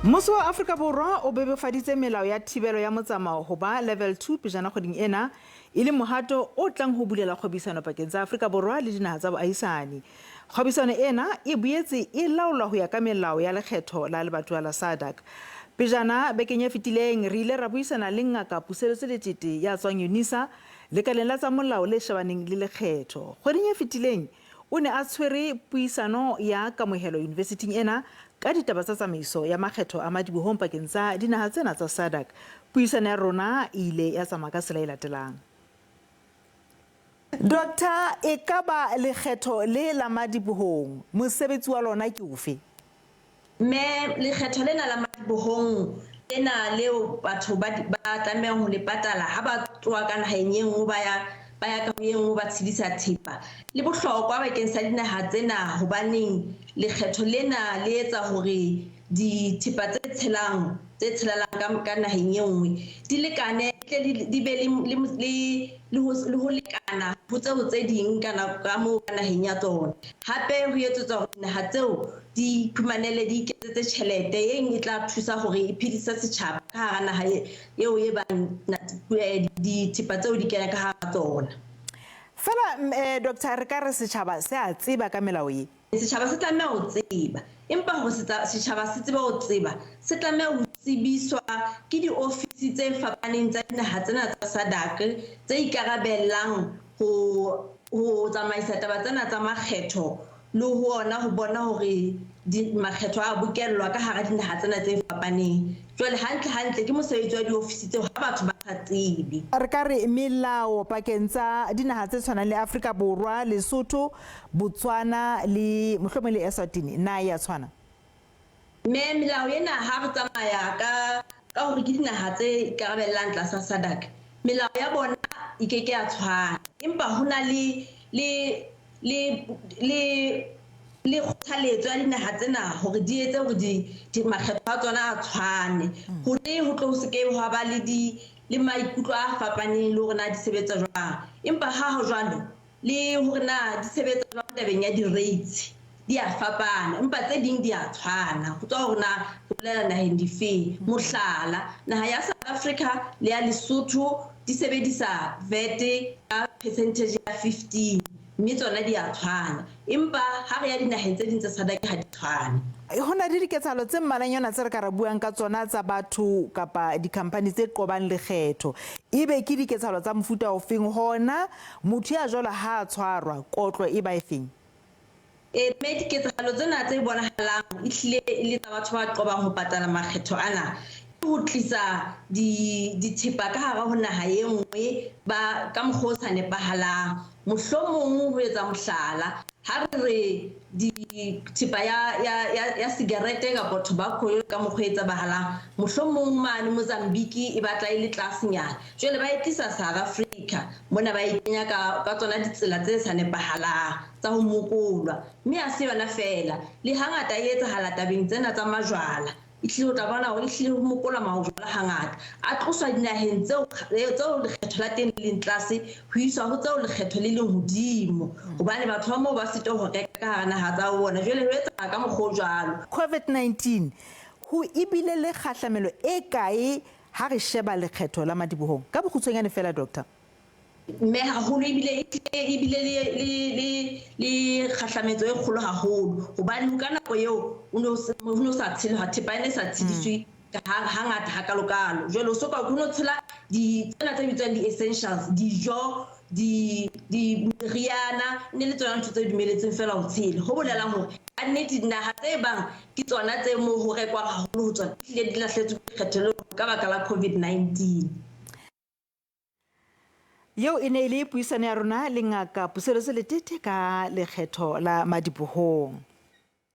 Mmuso wa Afrika Borwa o bebofaditse melao ya thibelo ya motsamao ho ba Level 2 pejana kgweding ena, e le mohato o tlang ho bulela kgwebisano pakeng tsa Afrika Borwa le dinaha tsa boahisani. Kgwebisano ena e boetse e laolwa ho ya ka melao ya lekgetho la lebatowa la SADC. Pejana bekeng e fetileng re ile ra buisana le Ngaka Puseletso Letete ya tswang Unisa, lekaleng la tsa molao le shebaneng le lekgetho. Kgweding e fetileng o ne a tshwere puisano ya kamohelo yunivesithing ena ka ditaba tsa tsamaiso ya makgetho a madibohong pakeng tsa dinaha tsena tsa SADC. Puisano ya rona e ile ya tsamaya ka tsela e latelang. Doctor, ekaba lekgetho le la madibohong mosebetsi wa lona ke ofe? Mme lekgetho lena la madibohong lena leo batho ba ba tlamehang ho le patala ha ba tloha ka naheng e nngwe ba ya ba ya ka ho e nngwe ba tshedisa thepa, le bohlokwa bakeng sa dinaha tsena hobaneng lekgetho lena le etsa hore dithepa tse tshelang tse tshelelang ka ka naheng e nngwe di lekane tle di be le le le le ho le ho lekana ho tseo tse ding ka nako ka moo ka naheng ya tsona. Hape ho etsetswa hore dinaha tseo di iphumanele di iketsetse tjhelete e e tla thusa hore e phedise setjhaba ka hara naha eo e bang dithepa tseo di kena ka hara tsona. Fela Doctor re ka re setjhaba se a tseba ka melao ye? Setjhaba se tlameha ho tseba. Empa hore setjhaba se tsebe ho tseba, se tlameha ho tsebiswa ke diofisi tse fapaneng tsa dinaha tsena tsa SADC tse ikarabellang ho ho tsamaisa taba tsena tsa makgetho le ho ona ho bona hore makgetho a bokellwa ka hara dinaha tsena tse fapaneng. Jwale hantle hantle ke mosebetsi wa diofisi tseo ha batho ba sa tsebe. Re ka re melao pakeng tsa dinaha tse tshwanang le Afrika Borwa, Lesotho, Botswana le mohlomong le Eswatini na e a tshwana? Mme melao ena ha re tsamaya ka ka hore ke dinaha tse ikarabellang tlasa SADC, melao ya bona e ke ke ya tshwana. Empa ho na le le le le le kgothaletso ya dinaha tsena hore di etse hore di, di makgetho a tsona a tshwane hore ho tlo se ke hwa ba le di le maikutlo a fapaneng le hore na di sebetsa jwang. Empa ha ho jwalo le hore na di sebetsa jwang tabeng ya di-rates di a fapana, empa tse ding di a tshwana ho tswa hore na re bolela naheng difeng. Mohlala, naha ya South Africa le ya Lesotho di sebedisa VAT ka percentage ya 15 mme tsona di a tshwana. Empa ha re ya dinaheng tse ding tsa SADC ha di tshwane. Ho na le diketsahalo tse mmalwanyana tse re ka ra buang ka tsona tsa batho kapa dikhampani tse qobang lekgetho. Ebe ke diketsahalo tsa mofuta ofeng? Hona motho ya jwalo ha a tshwarwa, kotlo e ba efeng? E, mme diketsahalo tsena tse bonahalang ehlile e le tsa batho ba qobang ho patala makgetho ana, ke ho tlisa di, dithepa ka hare ho naha e nngwe ba, ka mokgwa o sa nepahalang. Mohlomong ho etsa mohlala, ha re re di, thepa ya, ya, ya, ya sigarete kapa tobacco eo ka mokgwa e tsebahalang, mohlomong mane Mozambique e batla e le tlasenyana. Jwale ba e tlisa South Africa mona ba e kenya ka, ka tsona ditsela tse sa nepahalang tsa ho mokolwa. Mme ha se yona feela, le hangata e etsahala tabeng tsena tsa majwala. Ehlile o tla bona hore ehlile ho mokolwa majwala hangata. A tloswa dinaheng tseo, tseo lekgetho la teng le leng tlase ho iswa ho tseo lekgetho le leng hodimo. Hobane batho ba moo ba sitwa ho reka ka hara naha tsa bona. Jwale ho etsahala ka mokgwa o jwalo. COVID-19, Ho ebile le kgahlamelo e kae Ha re sheba lekgetho la madibohong, ka bokgutshwanyane feela, Doctor. Mme haholo ebile e bile le, le, le, le kgahlametso e kgolo haholo. Hobane ho ka nako eo o ne o ne o sa tshelwa, thepa e ne e sa tshediswe hangata hakalo-kalo. Jwale o so ka ho no tshela di, tsena tse bitswang di-essentials, dijo, di, di, meriana, e ne le tsona ntho tse dumeletsweng feela ho tshela. Ho bolelang hore ka nnete dinaha tse bang ke tsona tse moo ho rekwang haholo ho tsona di hlile di lahletswe ke lekgetho leo ka baka la COVID-19. Eo e ne e le puisano ya rona le Ngaka Puseletso Letete ka lekgetho la madibohong.